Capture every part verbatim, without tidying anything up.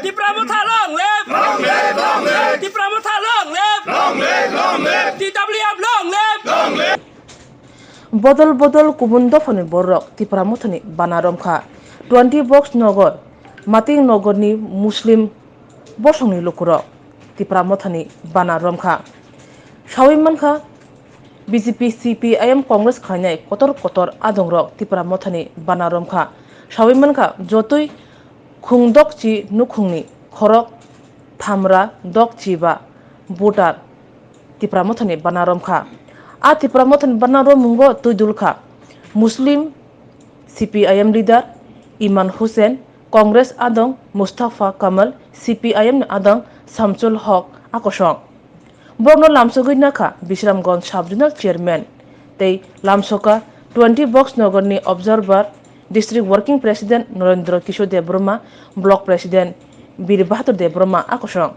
Tipra Motha long live! Long live, long live! Tipra Motha long live! Long live, long live! T W F long live! Long live! Bodol bodol kubun dophani bororok Tipra Mothani bana romkha. Twenty Box Nogor, Mating Nogorni Muslim bosongni lukurok Tipra Mothani bana romkha. Sawi mankha, B J P, C P I M, Congress khlainai kotor kotor adongrok Tipra Mothani bana romkha. Sawi mankha, jotoi khung dokchi nukhungni khorok thamra dokchi ba voter Tipra Mothani bana romkha. A Tipra Mothani bana romungo twi dulkha. Muslim C P I M leader Iman Hussein, Congress adong Mustafa Kamal, C P I M ni adong Samsul Hok akosong. Borokno lamsogwi nakha Bisramganj Sub Zonal Chairman tei lamsoka Twenty Box Nogorni Observer, District Working President Norendra Kishore Debbarma, Block President Bir Bahadur Debbarma akosong.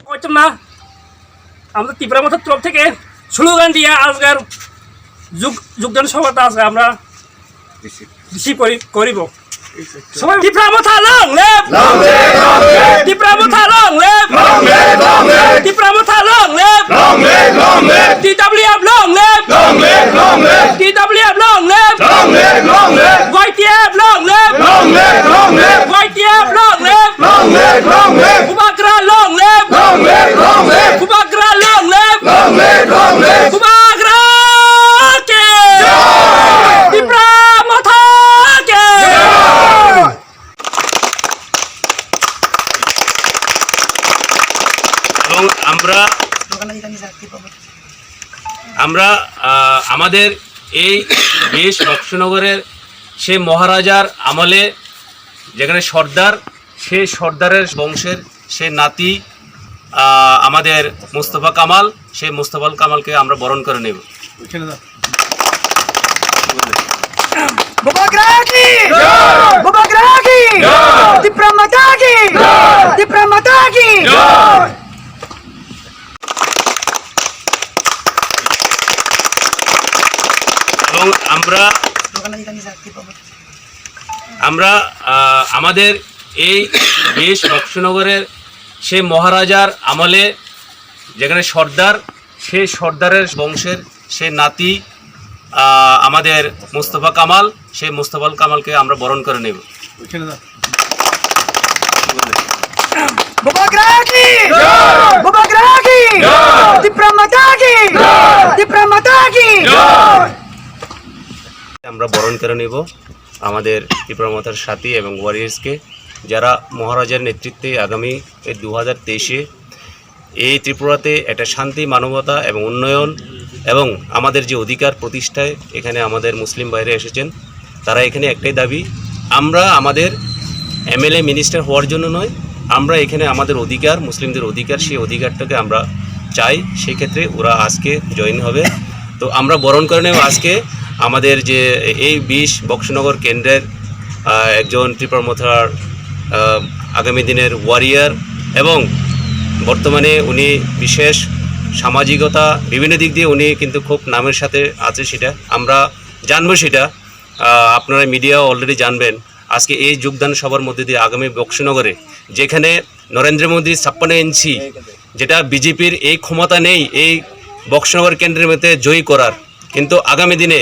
Koitumna, আমরা ত্রিপুরা মথা তরফ থেকে স্লোগান দিয়ে আজকের যোগ যোগদান সভাটা আজকে আমরা রিসিভ করি করিব। সবাই ত্রিপুরা মথা long live! Long live, long live! Tripura মথা long live! Long live, long live! Tripura মথা long live! Long live, long live! T W F long live! Long live, long live! T W F long live! Long live, long live! Y T F long live! Long live, long live! Y T F long live! Long live, long live! Bubagra long live! Long live, long live! Bubagra long live! Long live, long live! Bubagra ki! Jai! Tipra Motha ki! Jai! এবং আমরা আমরা আহ, আমাদের এই বিশ বক্সনগরের সেই মহারাজার আমলে যেখানে সর্দার, সেই সর্দারের বংশের সেই নাতি আহ, আমাদের মোস্তফা কামাল, সেই মোস্তফা কামালকে আমরা বরণ করে নেব। Bubagra ki! Bubagra ki! Tipra Motha ki! Tipra Motha ki! এবং আমরা আমরা আহ, আমাদের এই বিশ বক্সনগরের সেই মহারাজার আমলে যেখানে সর্দার, সেই সর্দারের বংশের সেই নাতি আহ, আমাদের মোস্তফা কামাল, সেই মোস্তফা কামালকে আমরা বরণ করে নেব। Bubagra ki! Bubagra ki! Tipra Motha ki! Tipra Motha ki! আমরা বরণ করে নেব আমাদের ত্রিপুরা মথার সাথী এবং ওয়ারিয়ার্সকে, যারা মহারাজার নেতৃত্বে আগামী এই দু হাজার তেইশে এই ত্রিপুরাতে একটা শান্তি, মানবতা এবং উন্নয়ন এবং আমাদের যে অধিকার প্রতিষ্ঠায় এখানে আমাদের মুসলিম ভাইরা এসেছেন, তারা এখানে একটাই দাবি, আমরা আমাদের এমএলএ মিনিস্টার হওয়ার জন্য নয়, আমরা এখানে আমাদের অধিকার, মুসলিমদের অধিকার, সেই অধিকারটাকে আমরা চাই। সেক্ষেত্রে ওরা আজকে জয়েন হবে। তো আমরা বরণ করে নেব আজকে আমাদের যে এই বিশ বক্সনগর কেন্দ্রের আহ, একজন ত্রিপুরা মথার আহ, আগামী দিনের ওয়ারিয়ার এবং বর্তমানে উনি বিশেষ সামাজিকতা বিভিন্ন দিক দিয়ে উনি কিন্তু খুব নামের সাথে আছে, সেটা আমরা জানবো, সেটা আহ, আপনারা মিডিয়া অলরেডি জানবেন। আজকে এই যোগদান সভার মধ্যে দিয়ে আগামী বক্সনগরে যেখানে নরেন্দ্র মোদী ছাপ্পান্ন ইঞ্চি, যেটা বিজেপির এই ক্ষমতা নেই এই বক্সনগর কেন্দ্রের মধ্যে জয়ী করার, কিন্তু আগামী দিনে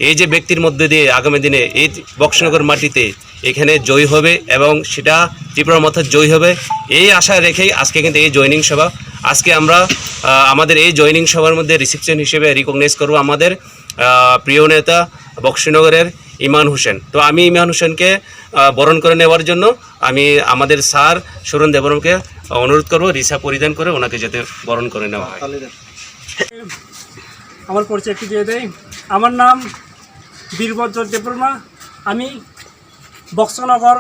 এই যে ব্যক্তির মধ্যে দিয়ে আগামী দিনে এই বক্সনগর মাটিতে এখানে জয়ী হবে এবং সেটা ত্রিপুরা মথা জয়ী হবে, এই আশা রেখেই আজকে কিন্তু এই জয়েনিং সভা। আজকে আমরা আহ, আমাদের এই জয়েনিং সভার মধ্যে রিসেপশন হিসেবে রিকগনাইজ করব আমাদের আহ, প্রিয় নেতা বক্সনগরের ইমান হোসেন। তো আমি ইমান হোসেনকে আহ, বরণ করে নেওয়ার জন্য আমি আমাদের স্যার সুরন দেববর্মাকে অনুরোধ করব রিসা পরিধান করে ওনাকে যাতে বরণ করে নেওয়া হয়। আমার পরিচয় একটু দিয়ে দেই। আমার নাম বীরভদ্র দেববর্মা। আমি বক্সনগর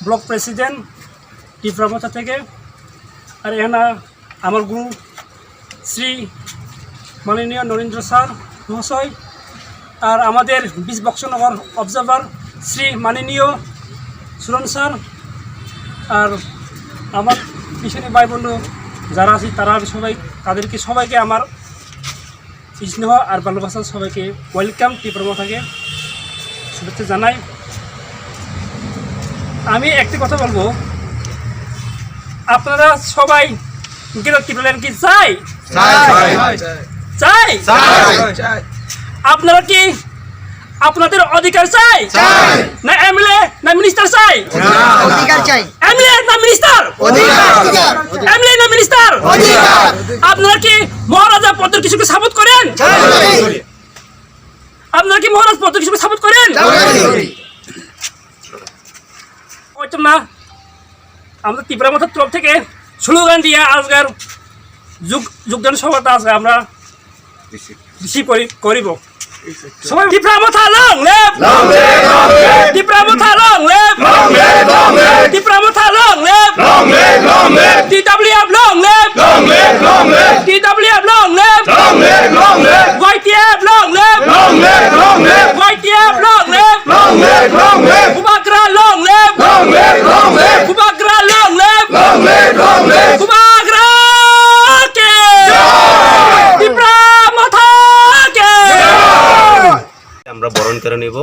ব্লক প্রেসিডেন্ট ত্রিপুরা মথা থেকে। আর এখানে আমার গুরু শ্রী মাননীয় নরেন্দ্র স্যার মহাশয়, আর আমাদের বিশ বক্সনগর অবজার্ভার শ্রী মাননীয় সুরন স্যার, আর আমার পিছনে ভাই বন্ধু যারা আছি, তারা সবাই, তাদেরকে সবাইকে আমার স্নেহ আর ভালোবাসা, সবাইকে ওয়েলকাম, ত্রিপুরা মথা থেকে শুভেচ্ছা জানাই। আমি একটি কথা বলবো, আপনারা সবাই গ্রেটার ত্রিপুরাল্যান্ড কি চাই? চাই। চাই। চাই? চাই। চাই। আপনারা কি আপনাদের অধিকার চাই? চাই। না এমএলএ না মিনিস্টার চাই? অধিকার চাই। এমএলএ না মিনিস্টার? অধিকার। এমএলএ না মিনিস্টার? অধিকার। আপনারা কি মহারাজা পদ্মর কিছুকে সাপোর্ট করেন? চাই। আপনারা কি মহারাজ পদ্মর কিছুকে সাপোর্ট করেন? চাই। হয়তো না, আমাদের ত্রিপুরা মথার তরফ থেকে স্লোগান দিয়ে আজকের যোগ যোগদান সভাটা আজকে আমরা রিসিভ করি করিব। সবাই Tripura Motha long live! Long live, long live! Tripura Motha long live! Long live, long live! Tripura Motha long live! Long live, long live! TWF long live! Long live, long live! TWF long live! Long live, long live! YTF long live! Long live, long live! YTF long live! Long live, long live! Bubagra long live! Long live, long live! Bubagra long live! Long live, long live! Bubagra কে! জয়! ত্রিপুরা মথা কে! জয়! আমরা বরণ করে নেব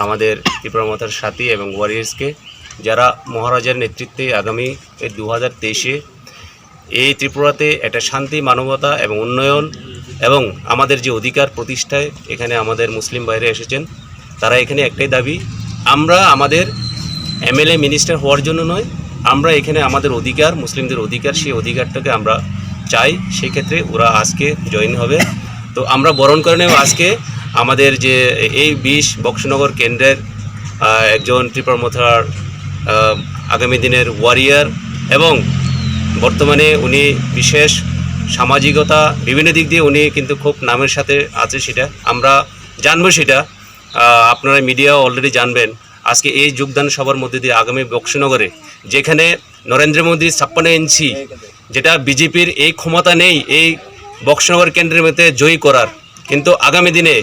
আমাদের ত্রিপুরা মথার সাথী এবং ওয়ারিয়র্সকে, যারা মহারাজার নেতৃত্বে আগামী এই দু হাজার তেইশে এই ত্রিপুরাতে একটা শান্তি, মানবতা এবং উন্নয়ন এবং আমাদের যে অধিকার প্রতিষ্ঠায় এখানে আমাদের মুসলিম ভাইরা এসেছেন, তারা এখানে একটাই দাবি, আমরা আমাদের এমএলএ মিনিস্টার হওয়ার জন্য নয়, আমরা এখানে আমাদের অধিকার, মুসলিমদের অধিকার, সেই অধিকারটাকে আমরা চাই। সেই ক্ষেত্রে ওরা আজকে জয়েন হবে। তো আমরা বরণ করে নেব আজকে আমাদের যে এই বিশ বক্সনগর কেন্দ্রের, আহ, একজন ত্রিপুরা মথার, আহ, আগামী দিনের ওয়ারিয়র এবং বর্তমানে উনি বিশেষ সামাজিকতা বিভিন্ন দিক দিয়ে উনি কিন্তু খুব নামের সাথে আছে, সেটা আমরা জানবো। সেটা, আহ, আপনারা মিডিয়া অলরেডি জানবেন। আজকে এই যোগদান সভার মধ্যে দিয়ে আগামী বক্সনগরে যেখানে নরেন্দ্র মোদী ছাপ্পান্ন ইঞ্চি, যেটা বিজেপির এই ক্ষমতা নেই এই বক্সনগর কেন্দ্রের মধ্যে জয়ী করার, কিন্তু আগামী দিনে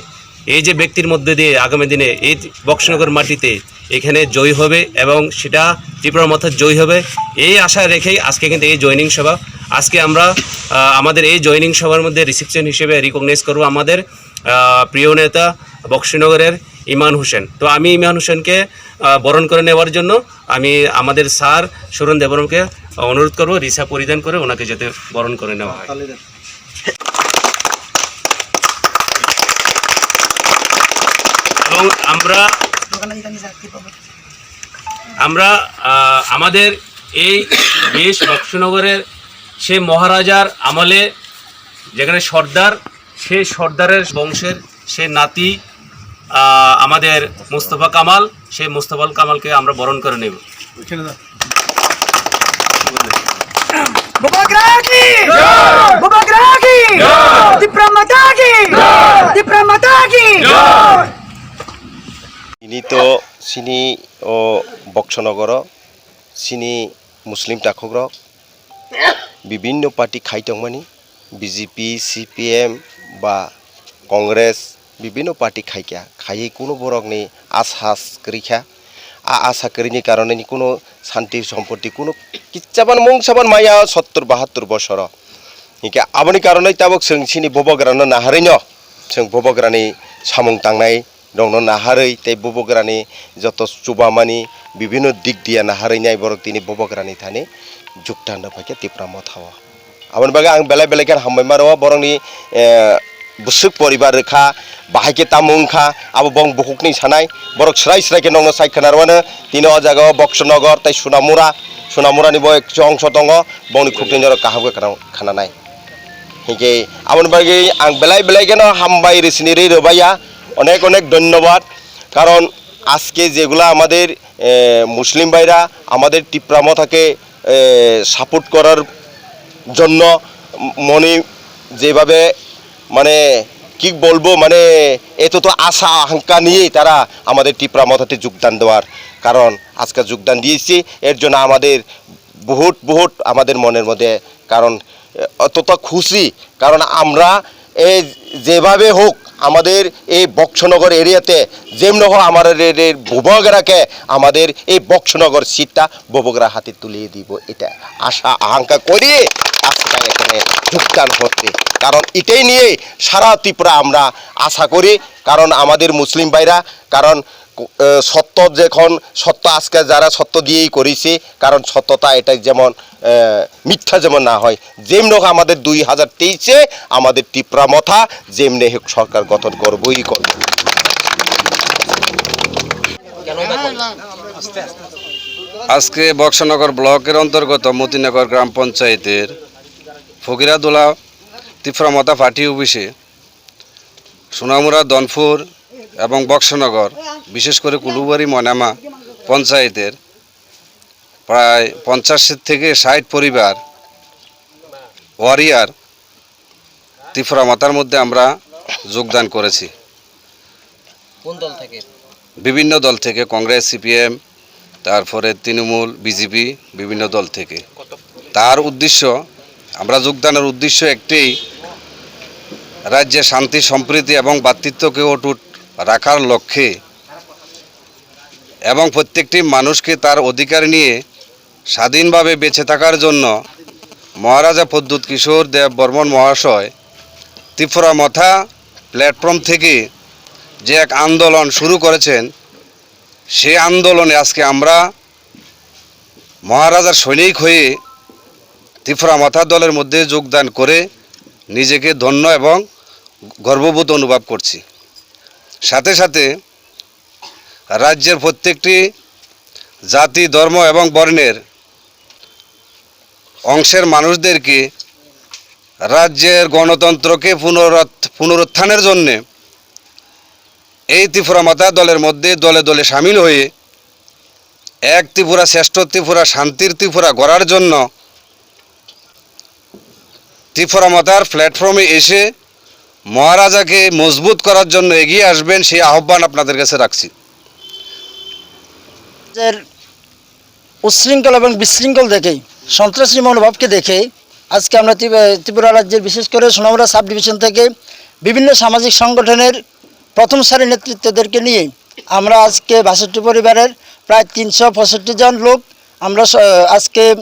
এই যে ব্যক্তির মধ্যে দিয়ে আগামী দিনে এই বক্সনগর মাটিতে এখানে জয়ী হবে এবং সেটা ত্রিপুরা মথা জয়ী হবে, এই আশা রেখেই আজকে কিন্তু এই জয়েনিং সভা। আজকে আমরা, আহ, আমাদের এই জয়েনিং সভার মধ্যে রিসেপশন হিসেবে রিকগনাইজ করবো আমাদের, আহ, প্রিয় নেতা বক্সনগরের ইমান হোসেন। তো আমি ইমান হোসেনকে, আহ, বরণ করে নেওয়ার জন্য আমি আমাদের স্যার সুরন দেববর্মাকে অনুরোধ করবো রিসা পরিধান করে ওনাকে যাতে বরণ করে নেওয়া হয়। এবং আমরা, আমরা, আহ, আমাদের এই বিশ বক্সনগরের সে মহারাজার আমলে যেখানে সর্দার, সে সর্দারের বংশের সে নাতি, আহ, আমাদের মোস্তফা কামাল, সেই মোস্তফা কামালকে আমরা বরণ করে নেব। Bubagra ki! Jai! Bubagra ki! Jai! Tipra Mata ki! Jai! Tipra Mata ki! Jai! Ini to sini o Boksonogoro sini Muslim takhukrok bibinno party khai tongmani, B J P, C P M ba Congress, bibinno party khaikha, khaiwi kuno borokni asha kwrwikha. A asha kwrwini karoneni kuno santi sompotti kuno kichaban mungsaban maya sottur bahattur bosoro. Hinkhe aboni karonwi tabuk chwng chini bubagrano naharwino chwng bubagrani samung tangnai rokno naharwi tei bubagrani joto chubamani bibinno dik diya naharwi nai borok tini bubagrani thani jukta no phaikhe Tipra Mothao. Aboni bagwi ang belai belai khe hambai maro borokni, eh, bwswk poribar rwkha, bahai khe tamo wngkha, abo bong bukhukni sanai, borok srai srai khe nokno sai khwnarwano, tini o jaga o Boksonogor tei Sonamura, Sonamurani bo ek chongso tongo, bongni khukni norok kaham khe khwnanai. Hinkhe aboni bagwi ang belai belai kheno hambai rwsini rwi rwbaiya, onek onek dhonnobad, karon আজকে যেগুলা আমাদের, এ, মুসলিম ভাইরা আমাদের টিপ্রা মথাকে, এ, সাপোর্ট করার জন্য মনে যেভাবে, মানে, কি বলবো, মানে, এত তো আশা আকাঙ্ক্ষা নিয়েই তারা আমাদের টিপ্রা মথাতে যোগদান দেওয়ার, কারণ আজকে যোগদান দিয়েছে, এর জন্য আমাদের বহুত বহুত আমাদের মনের মধ্যে, কারণ, এ, অতটা খুশি, কারণ আমরা এই যেভাবে হোক আমাদের এই বক্সনগর এরিয়াতে যেমন হোক আমাদের এই বুবাগরাকে আমাদের এই বক্সনগর সিটটা বুবাগরা হাতে তুলিয়ে দিব, এটা আশা আকাঙ্ক্ষা করি আজকে এখানে যোগদান হতে। কারণ এটাই নিয়ে সারা ত্রিপুরা আমরা আশা করি, কারণ আমাদের মুসলিম ভাইরা, কারণ আহ, সত্য যখন সত্য, আজকে যারা সত্য দিয়েই করেছে, কারণ সত্যতা এটা যেমন, আহ, মিথ্যা যেমন না হয়, যেমন হোক আমাদের দুই হাজার তেইশে আমাদের টিপ্রা মথা যেমনি হোক সরকার গঠন করবই করব। আজকে বক্সনগর ব্লকের অন্তর্গত মতিনগর গ্রাম পঞ্চায়েতের ফকিরাদুলা ত্রিপুরা মথা পার্টি অফিসে সোনামুড়া, দনপুর এবং বক্সনগর, বিশেষ করে কুলুবাড়ি ময়নামা পঞ্চায়েতের প্রায় পঞ্চাশ থেকে ষাট পরিবার ওয়ারিয়ার ত্রিপুরা মথার মধ্যে আমরা যোগদান করেছি। কোন দল থেকে? বিভিন্ন দল থেকে, কংগ্রেস, সিপিএম, তারপরে তৃণমূল, বিজেপি, বিভিন্ন দল থেকে। তার উদ্দেশ্য, আমরা যোগদানের উদ্দেশ্য একটাই, রাজ্যে শান্তি, সম্প্রীতি এবং ভ্রাতৃত্বকে অটুট রাখার লক্ষ্যে এবং প্রত্যেকটি মানুষকে তার অধিকার নিয়ে স্বাধীনভাবে বেঁচে থাকার জন্য মহারাজা প্রদ্যুৎ কিশোর দেব বর্মন মহাশয় ত্রিপুরা মথা প্ল্যাটফর্ম থেকে যে এক আন্দোলন শুরু করেছেন, সেই আন্দোলনে আজকে আমরা মহারাজার সৈনিক হয়ে ত্রিপুরা মথা দলের মধ্যে যোগদান করে নিজেকে ধন্য এবং গর্ববোধ অনুভব করছি। সাথে সাথে রাজ্যের প্রত্যেকটি জাতি, ধর্ম এবং বর্ণের অংশের মানুষদেরকে রাজ্যের গণতন্ত্রকে পুনরুত্থ- পুনরুত্থানের জন্যে এই ত্রিপুরা মথা দলের মধ্যে দলে দলে সামিল হয়ে এক ত্রিপুরা, শ্রেষ্ঠ ত্রিপুরা, শান্তির ত্রিপুরা গড়ার জন্য ত্রিপুরা মথার প্ল্যাটফর্মে এসে মহারাজাকে মজবুত করার জন্য এগিয়ে আসবেন, সেই আহ্বান আপনাদের কাছে রাখছি। রাজ্যের উচ্ছৃঙ্খল এবং বিশৃঙ্খল দেখে, সন্ত্রাসী মনোভাবকে দেখে আজকে আমরা ত্রিপ- ত্রিপুরা রাজ্যের, বিশেষ করে সোনামুড়া সাব ডিভিশন থেকে বিভিন্ন সামাজিক সংগঠনের প্রথম সারির নেতৃত্বদেরকে নিয়ে আমরা আজকে বাষট্টি পরিবারের প্রায় তিনশো পঁয়ষট্টি জন লোক আমরা স- আজকে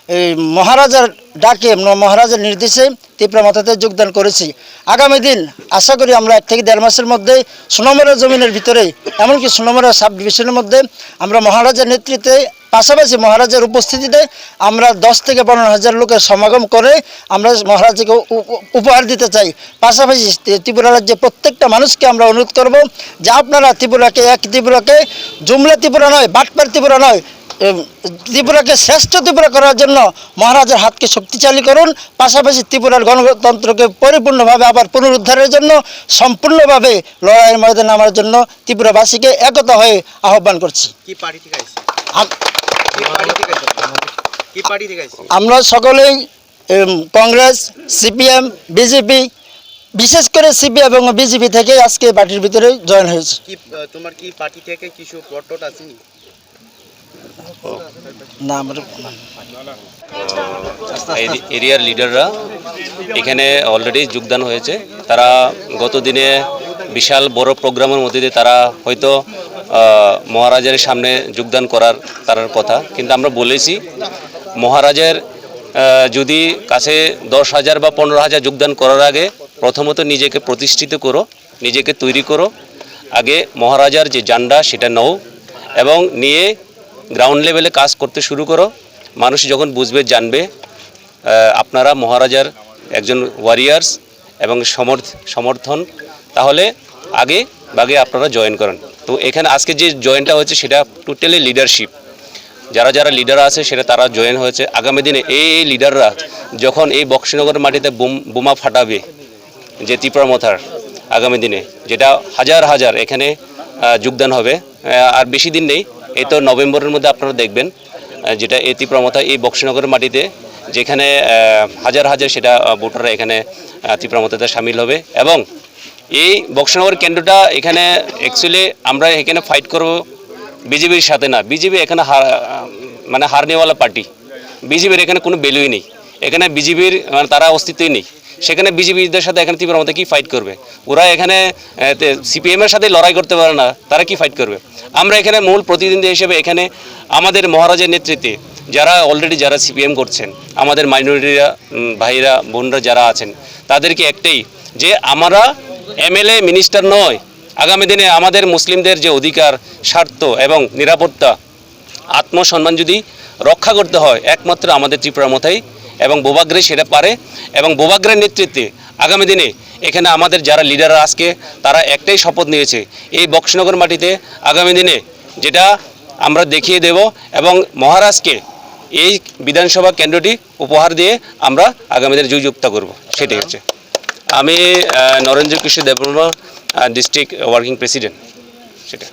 এই মহারাজার ডাকে, ম- মহারাজার নির্দেশে ত্রিপুরা মথাতে যোগদান করেছি। আগামী দিন আশা করি আমরা এক থেকে দেড় মাসের মধ্যে সোনামুড়া জমিনের ভিতরে, এমনকি সোনামুড়া সাব ডিভিশনের মধ্যে আমরা মহারাজার নেতৃত্বে, পাশাপাশি মহারাজার উপস্থিতিতে আমরা দশ থেকে পনেরো হাজার লোকের সমাগম করে আমরা মহারাজাকে উ- উ- উপহার দিতে চাই। পাশাপাশি ত্রি- ত্রিপুরা রাজ্যে প্রত্যেকটা মানুষকে আমরা অনুরোধ করব যে আপনারা ত্রিপুরাকে, এক ত্রিপুরাকে, জুমলা ত্রিপুরা নয়, বাটপার ত্রিপুরা নয়, এম, ত্রিপুরাকে শ্রেষ্ঠ ত্রিপুরা করার জন্য মহারাজার হাতকে শক্তিশালী করুন। পাশাপাশি ত্রিপুরার গণতন্ত্রকে পরিপূর্ণভাবে আবার পুনরুদ্ধারের জন্য, সম্পূর্ণভাবে লড়াইয়ের ময়দানে নামার জন্য ত্রিপুরাবাসীকে একতা হয়ে আহ্বান করছি। কি পার্টি থেকে আইছে? আম- কি পার্টি থেকে আইছে? কি পার্টি থেকে আইছে? আমরা সকলেই, এম, কংগ্রেস, সিপিএম, বিজেপি, বিশেষ করে সিপিএম এবং বিজেপি থেকে আজকে পার্টির ভিতরে জয়েন হয়েছে। কি আহ, তোমার কি পার্টি থেকে কিছু প্লট টট আসেনি? না, আমরা এরি- এরিয়ার লিডাররা এখানে অলরেডি যোগদান হয়েছে। তারা গত দিনে বিশাল বড় প্রোগ্রামের মধ্যে দিয়ে তারা হয়তো আহ, মহারাজার সামনে যোগদান করার তার কথা, কিন্তু আমরা বলেছি মহারাজার আহ, যদি কাছে দশ হাজার বা পনেরো হাজার যোগদান করার আগে প্রথমত নিজেকে প্রতিষ্ঠিত করো, নিজেকে তৈরি করো। আগে মহারাজার যে জান্ডা সেটা নাও এবং নিয়ে গ্রাউন্ড লেভেলে কাজ করতে শুরু করো। মানুষ যখন বুঝবে, জানবে আহ, আপনারা মহারাজার একজন ওয়ারিয়ার্স এবং সমর্থ সমর্থন, তাহলে আগে ভাগে আপনারা জয়েন করেন। তো এখানে আজকে যে জয়েনটা হয়েছে সেটা টোটালি লিডারশিপ, যারা যারা লিডার আছে সেটা তারা জয়েন হয়েছে। আগামী দিনে এই এই লিডাররা যখন এই বক্সিনগরের মাটিতে বোম বোমা ফাটাবে যে ত্রিপুরা মথার আগামী দিনে, যেটা হাজার হাজার এখানে আহ, যোগদান হবে। আহ, আর বেশি দিন নেই, এই তো নভেম্বরের মধ্যে আপনারা দেখবেন আহ, যেটা এই ত্রিপুরা মথা এই বক্সিনগরের মাটিতে যেখানে আহ, হাজার হাজার সেটা আহ, ভোটাররা এখানে আহ, ত্রিপুরা মথাতে সামিল হবে। এবং এই বক্সিনগর কেন্দ্রটা এখানে অ্যাকচুয়ালি আমরা এখানে ফাইট করব বিজেপির সাথে না। বিজেপি এখানে হার, মানে হারনেওয়ালা পার্টি। বিজেপির এখানে কোনো ভ্যালুই নেই। এখানে বিজেপির মানে তারা অস্তিত্বই নেই। সেখানে বিজেপিদের সাথে এখানে ত্রিপুরা মথা কি ফাইট করবে? ওরা এখানে সিপিএম এর সাথে লড়াই করতে পারে না, তারা কি ফাইট করবে? আমরা এখানে মূল প্রতিদ্বন্দ্বী হিসেবে এখানে আমাদের মহারাজের নেতৃত্বে যারা অলরেডি যারা সিপিএম করছেন, আমাদের মাইনরিটিরা, ভাইরা বোনরা যারা আছেন, তাদেরকে একটাই যে আমরা এমএলএ মিনিস্টার নয়, আগামী দিনে আমাদের মুসলিমদের যে অধিকার, স্বার্থ এবং নিরাপত্তা, আত্মসম্মান যদি রক্ষা করতে হয়, একমাত্র আমাদের ত্রিপুরা মথাই এবং বোবাগ্রে সেটা পারে। এবং বোবাগ্রের নেতৃত্বে আগামী দিনে এখানে আমাদের যারা লিডার আজকে, তারা একটাই শপথ নিয়েছে, এই বক্সনগর মাটিতে আগামী দিনে যেটা আমরা দেখিয়ে দেব এবং মহারাজকে এই বিধানসভা কেন্দ্রটি উপহার দিয়ে আমরা আগামী দিনে জয়যুক্ত করব। সেটাই হচ্ছে। আমি আহ, নরেন্দ্র কিশোর দেববর্মা, ডিস্ট্রিক্ট ওয়ার্কিং প্রেসিডেন্ট। সেটা।